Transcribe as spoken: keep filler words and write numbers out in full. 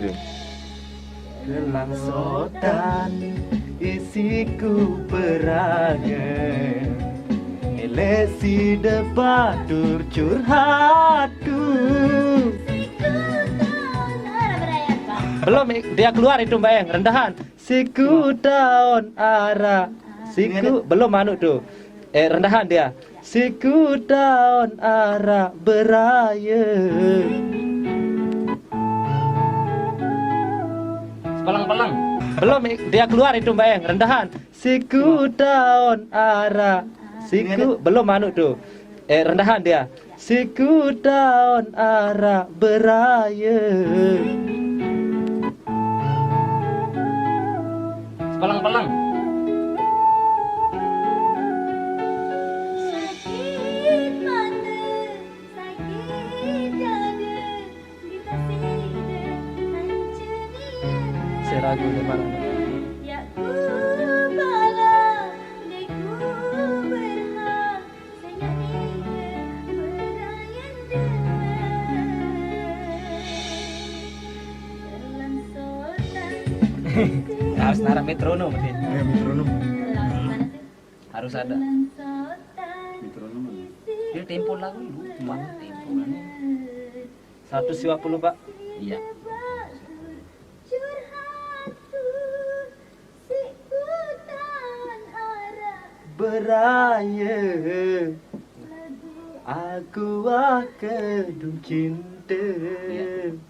Gelang sotan isiku berangen, elesi debatur curhatku. Belum, dia keluar itu, Mbak Eng, rendahan. Siku taon ara. Siku, belum anu tuh. Eh, rendahan dia. Siku taon ara beraye. Sepelang-pelang. Belum, dia keluar itu, Mbak Eng, rendahan. Siku taon ara. Siku, belum anu tuh. Eh, rendahan dia. Siku taon ara beraye. Sepelang-pelang. Sakit mata, sakit dada, di tasida hancur niat. Saya ragu di mana. Ya ku bala, di ku berhak, sehingga dia berayan dengan. Dalam sotan. Harus nara metronom, berarti. Ya, metronom. Harus ada. Metronom. Ini tempo lagu lupa tempo kan. Seratus dua puluh, Pak. Iya. Beraye aku wah kedung cinta. Iya.